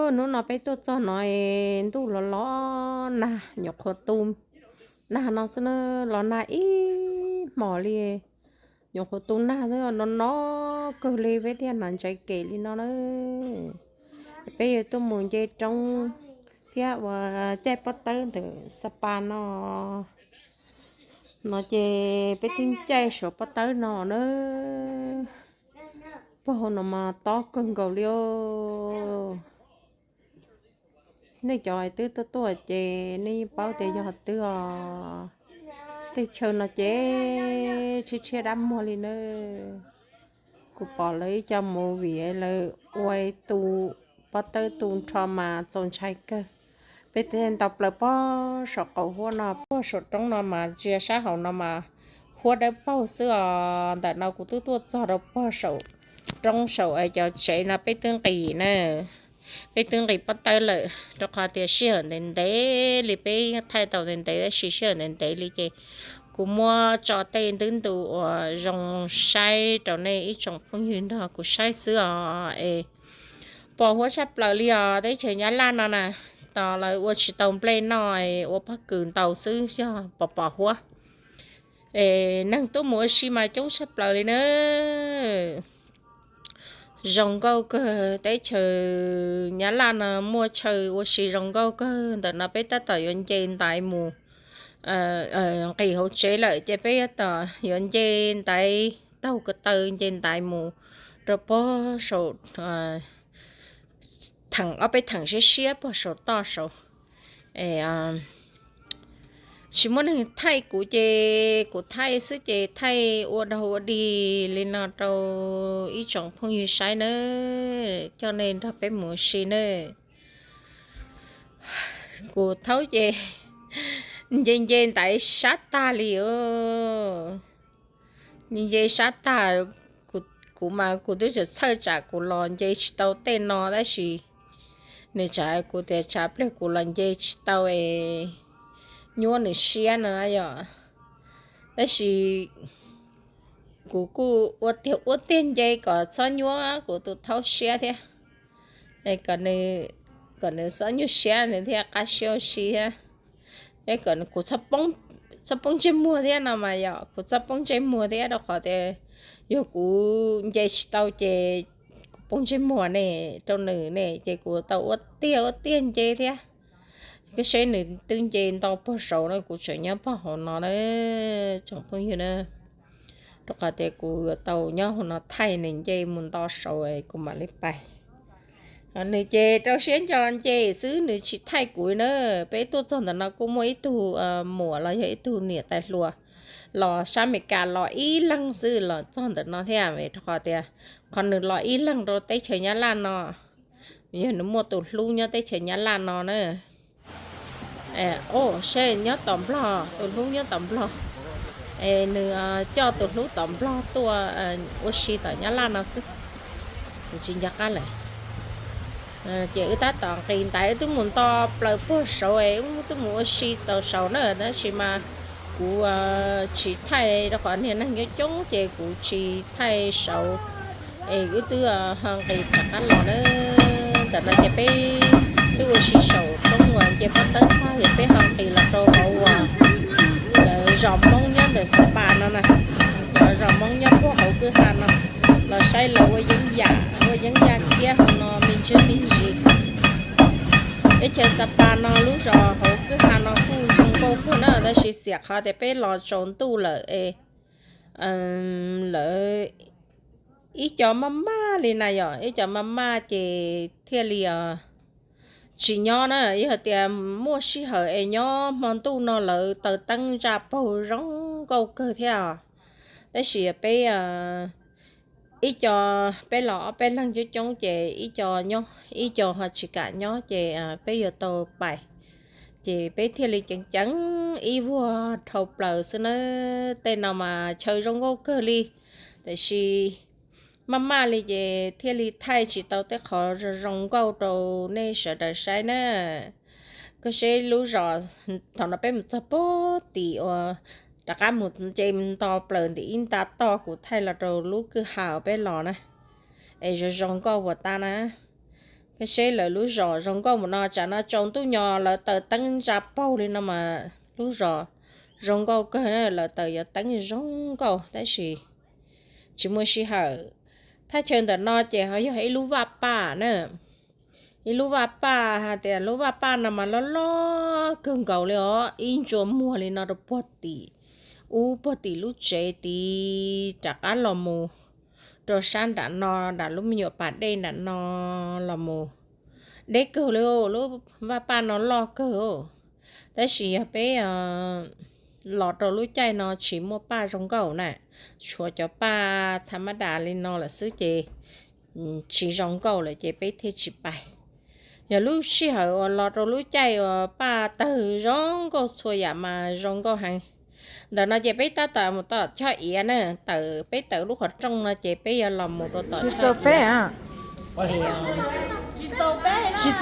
Hnub no peb tuaj txog no es ntuj los los nag, nyuam qhuav tu nag no xwb na, los nag ib hmos li. Nyuam qhuav tu nag xwb, no no kawg li peb thiaj hnav ntsais kem li no na. Peb yuav tuaj mus nce roob thiab ua caij pob tawb ntawm Sapa no. No ces peb twb caij saum pob tawb no na. Puag hauv no mas tob kawg nkaus li os. Nej cov twb tuaj tuaj ces nej yeej paub tias yog twb os. Tej chaw no ces tshiab tshiab dab muag li na. Kuv pom lawv ib co movie lawv ua ib tug pob tawb tu nrho mas txaus ntshai kawg. Peb thiaj ntaus plaws puag saum qaum huab no, puag saum roob no mas ntsia sab hauv no mas huab dawb paug xwb os. Ntawm no kuv twb tuaj txog rau puag saum roob saum cov tsev no peb twb nqis na. Peb twb nqis pob tawb lawm rau qhov tias sij hawm ntev ntev li, peb thaij tau ntev ntev tab sis sij hawm ntev ntev li ces kuv muab tso tej ntub ntu uas zoo saib rau nej ib tsoom phooj ywg nrog kuv saib xwb os. Es pos huab tshaj plaws li os, teb chaws Nyab Laj no na, tos lawv ua tsis tau nplej noj, ua pob kws ntaus xwb yog pos pos huab. Es neeg tuaj mus ua si mas coob tshaj plaws li na. Zoo nkauj kawg, teb chaws Nyab Laj no muaj chaw ua si zoo nkauj kawg. Ntawm no peb tab tom yuav nce ntaiv mus nqis hauv tsev lawm ces peb tab tom yuav nce ntaiv taug ko taw nce ntaiv mus rau puag saum theem, ob peb theem siab siab puag saum toj saud. Tsis muaj neeg thaij kuv ces kuv thaij xwb ces thaij ua dog ua dig li no rau ib tsoom phooj ywg saib nawb, coj nej nrog peb mus ua si nawb. Kuv thaub ces nce nce ntaiv sab tag li os. Nce nce sab tag, kuv mas kuv twb txawm txhawj tsam kuv los nce tsis tau tej no tab sis nws tsam kuv tias tsam pliag kuv los nce tsis tau es nyuab nws siab no na yom. Tab sis kuv kuj ua tiag ua tiag nce kom txhob nyuab kuv tus thaub siab thiab, kom nws txhob nyuaj siab nws thiaj qab siab ua si thiab. Thiab kom kuv txhob poob ntsej muag thiab no mas yom, kuv txhob poob ntsej muag thiab rau qhov tias yog kuv nce tsis tau ces kuv poob ntsej muag ne, rau nws ne ces kuv tau ua tiag ua tiag nce thiab. Koj saib nws twb nce nto puag saud no, kuv tseem nyob puag hauv no na, tsoom phooj ywg na. Rau qhov tias kuv yuav tau nyob hauv no thaij nws nce mus nto saud kuv mam li pais. Nws ces rau siab nco nce xwb nws tsis thaij kuv na. Peb tuaj txog ntawm no kuj muaj ib tug muam los yog ib tug niam tais hluas los sab Amelikas los ib leeg xwb los txog ntawm no thiab, rau qhov tias qhov nws los ib leeg rau teb chaws Nyab Laj no, yog nws muaj tus hlub nyob teb chaws Nyab Laj no na. Seb nyob tom Nplog, tus hlub nyob tom Nplog, es nws coj tus hlub tom Nplog tuaj ua si tom Nyab Laj no xwb. Tsis nco qab lawm. Ces wb tab tom nqis ntaiv wb twb mus nto plaws puag saud es wb twb mus ua si txaus saud na, tab sis mas kuv tsis thaij rau qhov niag neeg coob coob ces kuv tsis thaij saud. Es wb twb ho nqis rov qab los na. Ntawm no ces peb twb ua si saum roob uas nce pob tawb tag ces peb ho nqis los rau hauv uas lawv zos Hmoob nyob ntawm Xab Pas no na. Cov zos Hmoob nyob puag hauv kwj ha no, los saib lawv ua yeeb yam ua yeeb yaj kiab hauv no me ntsis me ntsis. Teb chaws Xab Pas no lub zos hauv kwj ha no kuj zoo nkauj kawg na, tab sis xiam qhov tias peb los tsaus ntuj lawm es lawv ib co maj maj li na yom, ib co maj maj ces thiaj li tsis nyob na. Yog tias muaj sij hawm es nyob hmo ntuj no lawv taws teeb ntsa paug zoo nkauj kawg thiab os. Tab sis peb ib co, peb los ob peb leeg coob coob ces ib co nyob ib co ho tsis kam nyob ces peb yuav tau pais. Ces peb thiaj li ceev ceev ib vuag dhau plaws xwb na. Tej no mas chaw zoo nkauj kawg li, tiam sis maj maj li ces thiaj li thaij tsis tau tej qhov zoo zoo nkauj rau nej sawv daws saib na. Koj saib lub zos, thaum no peb mus txog puag tim uas rov qab mus nce nto plaws ntim ib nta toj kuv thaij los rau lub kwj ha uas peb los na, es zoo zoo nkauj puas tab na. Koj seb lawv lub zos zoo nkauj mus no, tsam no tsaus ntuj nyo lawv taws teeb ntsa paug li no mas lub zos zoo nkauj kawg na, lawv taws yuav teeb zoo nkauj tab sis tsis muaj sij hawm. Thaj chaw ntawm no ces ho yog ib lub vaj paj na, ib lub vaj paj hais tias lub vaj paj no mas loj loj kawg nkaus li os, ib ntsuas muag li no rau puag tim, ub puag tim lub tsev tid rov qab los mus rau sab nram no, nram lub me nyuam pas dej nram no los mus. Deb kawg li, lub vaj paj no loj kawg. Tab sis yog peb los rau lub caij no tsis muaj paj zoo nkauj na, tshuav cov paj tha mab das li no lawm xwb ces tsis zoo nkauj lawm ces peb thiaj tsis pais. Yog lub sij hawm uas los rau lub caij uas paj tawg zoo nkauj txhua yam mas zoo nkauj heev. Ntawm no ces peb tab tom mus tom Choj Iav na, tawm peb tawm lub qhov rooj no ces peb yuav los mus rau tom Choj Iav. Tsis txaus peb, tsis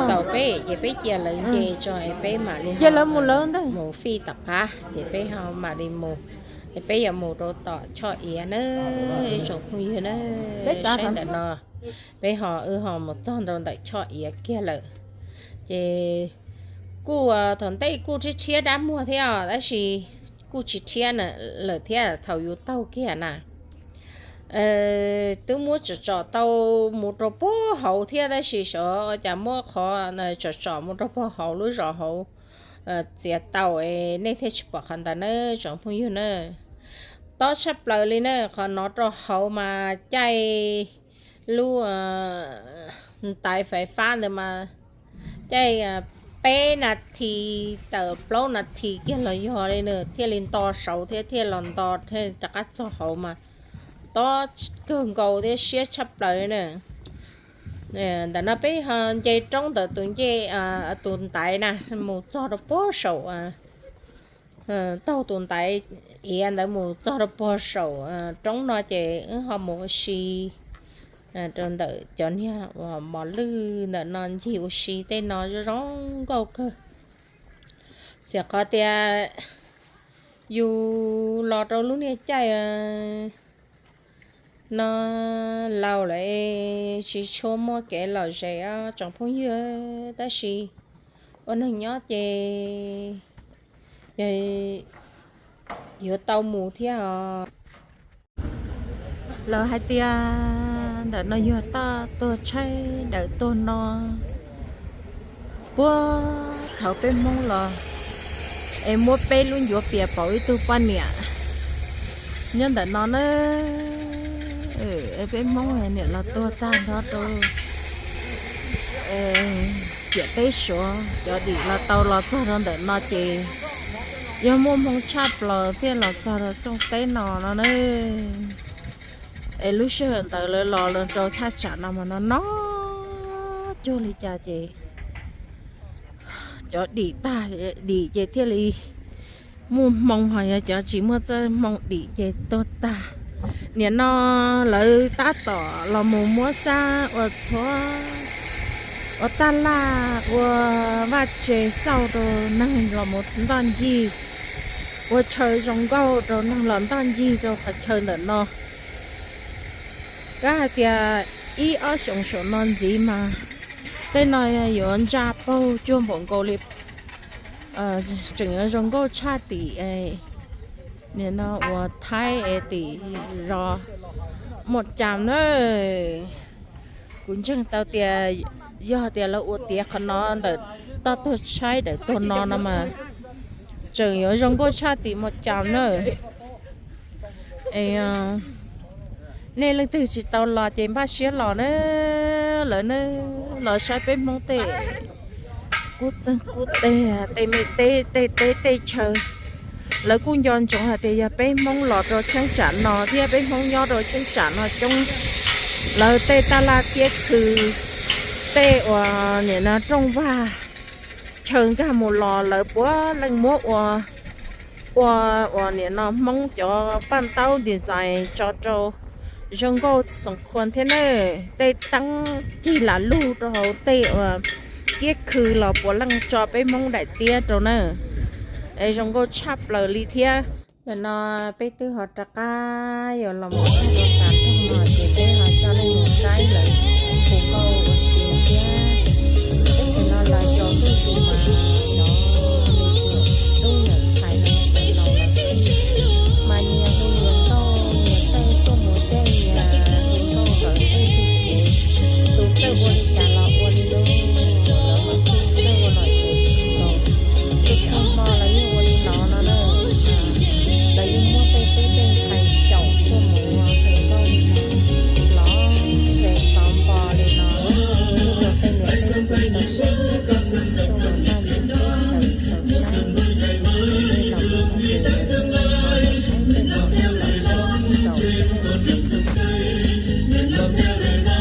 txaus peb ces peb cia lawv nce tso es peb mam li mus fij tom qab ces peb ho mam li mus, es peb yuav mus rau tom Choj Iav na, ib tsoom phooj ywg na. Saib ntawm no, peb ho wb ho mus txog rau ntawm Choj Iav kiag lawm. Ces kuj thaum ntej kuj rhiab rhiab dab muag thiab os, tab sis kuj tsis rhiab lawm thiab thaum yus taug kiag na. Twb muab tsom tsom tau mus rau puag hauv thiab tab sis xyov ua cas muab qhov tsom tsom mus rau puag hauv lub zos hauv txiav tau, nej thiaj tsis pom qhov ntawd na tsoom phooj ywg na. Tob tshaj plaws li na, qhov no rau hauv mas caij lub ntaiv faiv fab ntawd mas caij peb nas this tawm plaub nas this kiag los yog li na thiaj li nto saud thiab thiaj los nto thiaj rov qab txog hauv mas tob kawg nkaus thiab siab tshaj plaws na. Ntawm no peb ho nce roob ntawm tus ncej, tus ntaiv na, mus txog rau puag saum, taug tus ntaiv iav ntawd mus txog rau puag saum roob no ces wb ho mus ua si rau ntawm cov niag uas mos lwj ntawm no ncig ua si tej no zoo nkauj kawg. Txawm qhov tias yus los rau lub niag caij no laus lawm tsis tshua muaj kev lom zem os tsoom phooj ywg, tab sis ua neeg nyob ces yog yuav tau mus thiab os. Lawv hais tias ntawm no yog toj tuag tshaib dawm tuag no. Puag thaum peb Hmoob los es muab peb lub ncuav pias pauv ib tug poj niam nyob ntawm no na. Peb Hmoob niam los tuag tag nrho rau ciam teb Suav, cov dim los tau los txog rau ntawm no ces yog muaj hmoo tshaj plaws thiaj los txog rau rooj teb no no na. Es lub sij hawm ntawd lawv los los rau thaj tsam no mas no no cuag li cas ces cov dim tag, dim ces thiaj li muaj hmoo, ho yog cov tsis muaj txoj hmoo dim ces tuag tag. Nim no lawv tab tom los mus muab xab ua txhua, ua taj laj, ua vaj tse xauj rau neeg los mus ntoj ncig, ua chaw zoo nkauj rau neeg los ntoj ncig rau qhov chaw ntawm no. Kab hais tias ib ob xyoos saum no ntxiv mas tej no yuav ntsa paug cuag npaum nkaus li tseem yuav zoo nkauj tshaj tim nim no uas Thaib es tim zos Muaj Cam na. Kuv ntseeg tau tias yog tias lawv ua tiav qhov no ntawm toj tuag tshaib dawm tuag no no mas tseem yuav zoo nkauj tshaj tim Muaj Cam na. Es nej leej twg tsis tau los ces npaj siab los na, lawv na, los saib peb Hmoob tej qub txeeg qub teg, tej me teb tej teb tej chaw. Lawv kuj nco ntsoov hais tias yog peb Hmoob los rau cheeb tsam no thiab peb Hmoob nyob rau cheeb tsam no coob, lawv tej taj laj kiab khw, tej uas nim no rooj vag, chaw nkag mus los lawv puav leej muab ua, ua uas nim no Hmoob cov paj ntaub design tso rau zoo nkauj xoom khuam thiab na. Tej teeb cig lam lug rau hauv tej uas kiab khw los puav leej tso peb Hmoob daim tiab rau na. Es zoo nkauj tshaj plaws li thiab. Ntawm no peb twb ho rov qab yuav los mus txog rau tas nroog no ces peb ho coj nej mus saib lawv hu nkauj ua si. Ua li cas los ua li no, lawv mas kuj txawj ua lom zem tsis tau. Txhua txhua hmo lawv yeej ua li no no na. Lawv yeej muab tej tub tej ntxhais xyaum tuaj mus ua hluas nkauj li no, lom zem xov npo li no, ib rau tej niam tej txiv tau saib, tuaj mus noj ntawm teb chaws tau saib, tej laus tau saib, tej laus tau saib, tej laus tau saib.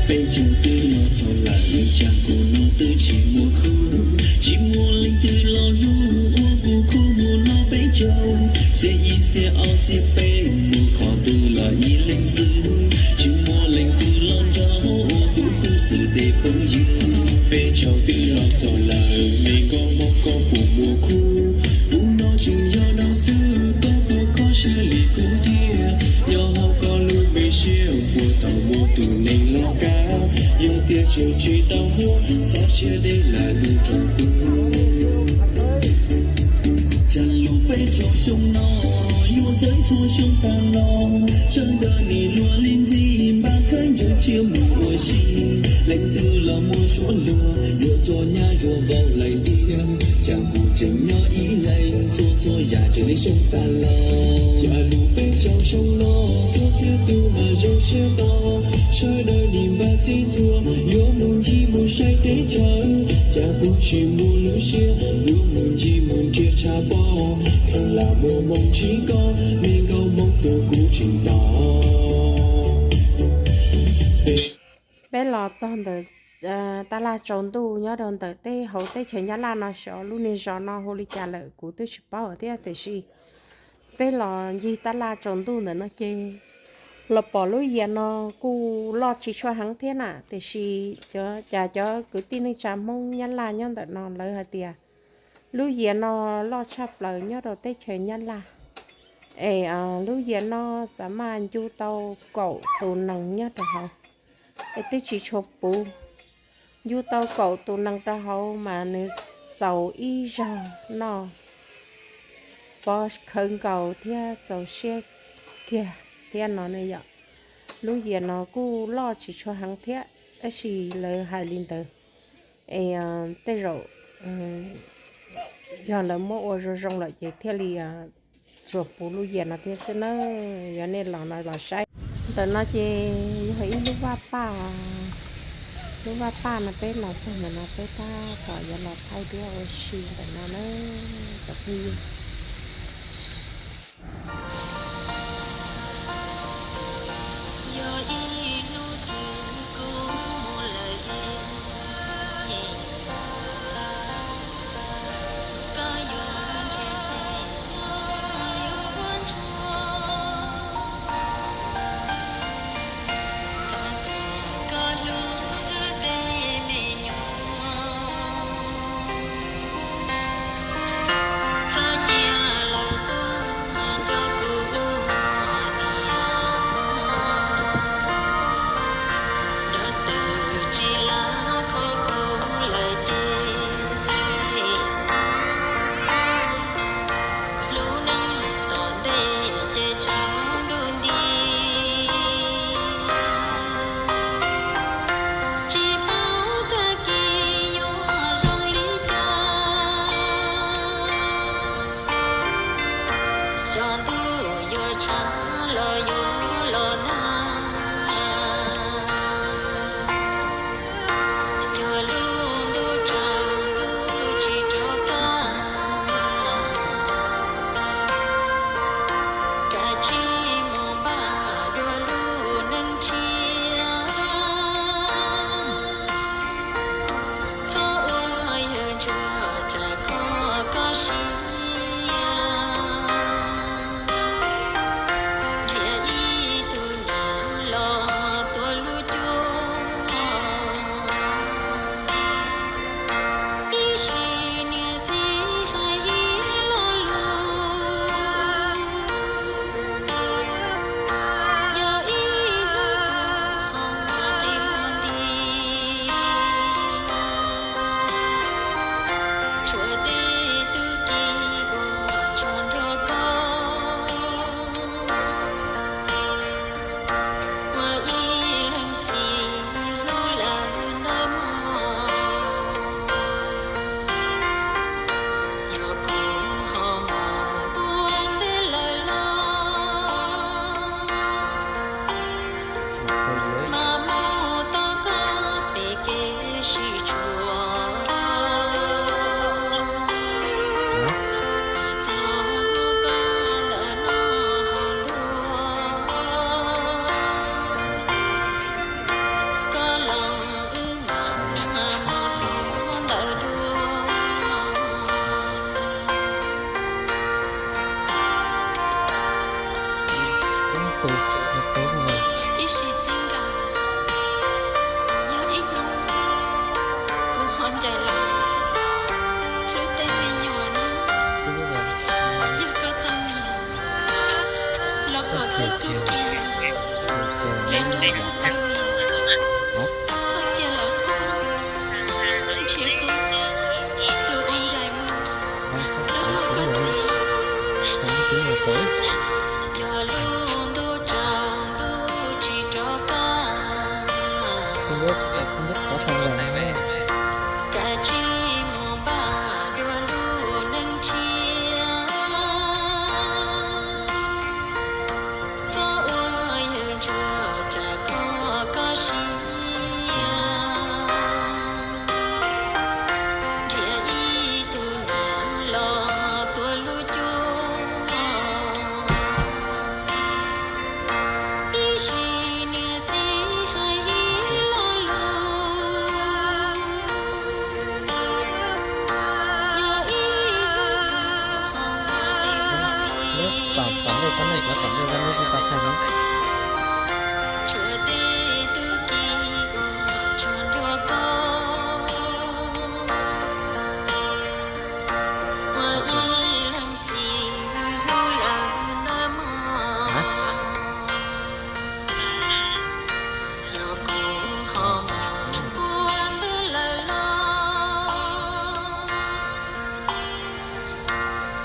Peb caug twb los txog lawm, cas kuv no twb tsis muaj khub, tsis muaj leej twg los hlub ua kuv khub mus noj peb caug. Xiab ib xiab ob xiab peb mus qhov twg los ib leeg xwb, tsis muaj leej twg los nrog ua kuv khub xwb tej phooj ywg. Peb caug twb los txog lawm, me nkauj hmoob koj puas muaj khub? Kuv no tseem yog no xwb, koj puas kho siab li kuv thiab? Nyob hauv koj lub me siab puas tau muaj tus neeg los kav? Yog tias tseem tsis tau muaj, txhob siab deb lam hlub rau kuv. Cas lub peb caug xyoo no yuav txawv txhua xyoo tas los, sawv daws nim luag li ntxi npaj khaub ncaws tshiab mus ua si. Leej twg los muaj suab luag, yuav txom nyab yuav vau lawm tiag, cas kuv tseem nyob ib leeg txhua txhua yam tseem li xyoo tas los. Cas lub peb caug xyoo no txhua txhia tus mas zoo siab to, sawv daws nim npaj txiv txuas yuav mus ncig mus saib teb chaws. Cas kuv tsis muaj lub siab yuav mus ncig mus nrhiav tshav pob, kheev lam muaj hmoo ntsib koj, me nkauj hmoob tus kuv tseem tos. Peb los txog ntawm taj laj tsaus ntuj nyob rau ntawm tej hauv teb chaws Nyab Laj no xyov lub niag zos no hu li cas lawm kuv twb tsis paub thiab, tiam sis peb los ncig taj laj tsaus ntuj ntawm no ces los pom lub yias no kuj loj tsis tshua heev thiab na, tiam sis cov, cas cov kwv tij neej tsa Hmoob Nyab Laj nyob ntawm no lawv hais tias lub yias no loj tshaj plaws nyob rau teb chaws Nyab Laj. Es lub yias no xav mas ncu tau kaum tus nees nyob rau hauv, es twb tsis tshua puv. Ncu tau kaum tus nees rau hauv mas nws txaus ib zaug noj, pov khawv nkaus thiab txaus siab kiag thiab no ne yom. Lub yias no kuj loj tsis tshua heev thiab, tab sis lawv hais li ntawd. Es tej zaum yog lawv muab ua zoo zoo lawm ces thiaj li tsuas puv lub yias no thiab xwb na. Yog nej los no los saib. Ntawm no ces yog ib lub vaj paj, lub vaj paj no peb los txog ntawm no peb tab tom yuav los thaij duab ua si ntawm no na cov phooj ywg. Kav tsij mus npaj dua lub neej tshiab, txhob ua yawg ntsuag tsam kho koj siab. Nrhiav ib tug niam los tuav lub cuab, ib sim niam txiv hais ib lo lus. Yog ib lub hom txhuam tej tug kis uas tshua nrog koj, ua ib leeg txiv hlub lawm ntawm mog. Yog kuv ho mus ua ntej lawm los,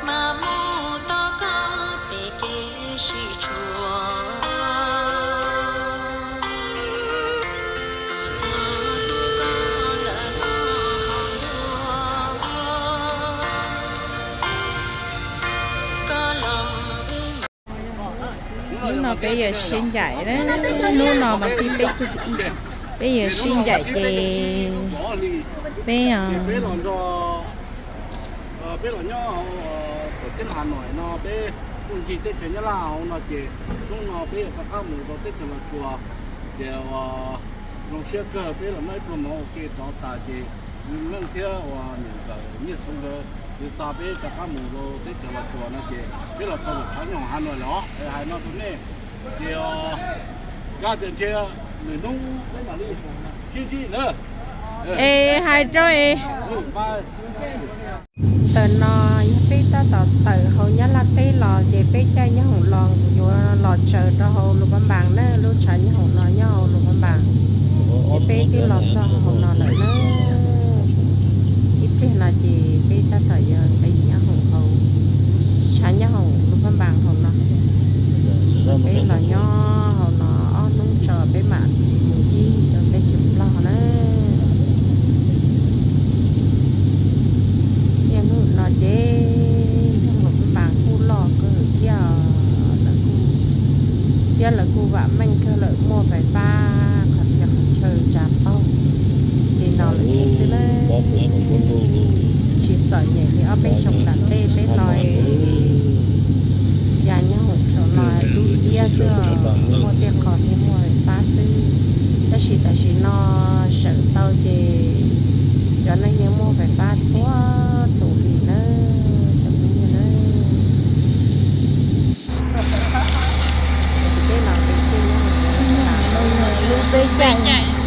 mas mus tom koj pem kev sib tshuam. Kuv txog hlub koj ntawm no hauv ntuag, koj los wb. Hnub no peb yuav sib ncaim na, hnub no mas thib peb caug ib, peb yuav sib ncaim ces peb, peb los nyob hauv Hà Nội no, peb kuj ncig teb chaws Nyab Laj hauv no ces hnub no peb yuav rov qab mus rau teb chaws Los Tsuas. Ces zoo siab kawg peb los muab ib pluag mov ua ke rov tas ces Leej thiab uas niam ntxawm Nyiaj Xov nkawd yuav xa peb rov qab mus rau teb chaws Los Tsuas no ces peb los txog ntawm tshav nyooj hoom Hà Nội lawm os. Hais no rau nej, ces kab tias ntshe lwm hnub peb mam li sib ntsib na. Es hais rau es ntawm no yog peb tab tom tawm hauv Nyab Laj teb los ces peb caij nyob hoom los yuav los tsaws rau hauv Luas Phab Npaas na, lub tshav nyooj hoom no nyob hauv Luas Phab Npaas. Ces peb twb los txog hauv no lawm na. Ib pliag no ces peb tab tom yuav nqis nyob hauv, tshav nyob hauv Luas Phab Npaas hauv no. Peb los nyob hauv no ob hnub tso peb mam mus ncig rau teb chaws Nplog na. Niaj hnub no ces nroog Luas Phab Npaas kuj loj kawg thiab, lawv kuj, thiab lawv kuj vam meej kawg lawm, muaj fais fab qhov txhia qhov chaw tsa paug li no lawm thiab xwb na. Tsis txom nyem li ob peb xyoos tom ntej peb los ya nyob hoom saum no dub nciab xwb, muaj tej qho thiaj muaj fais fab xwb. Tab sis tam sim no sawv tau ces cov neeg yeej muaj fais fab txhua tus li na, cov phooj ywg na. Peb los peb caij nyob hoom, lub peb caij.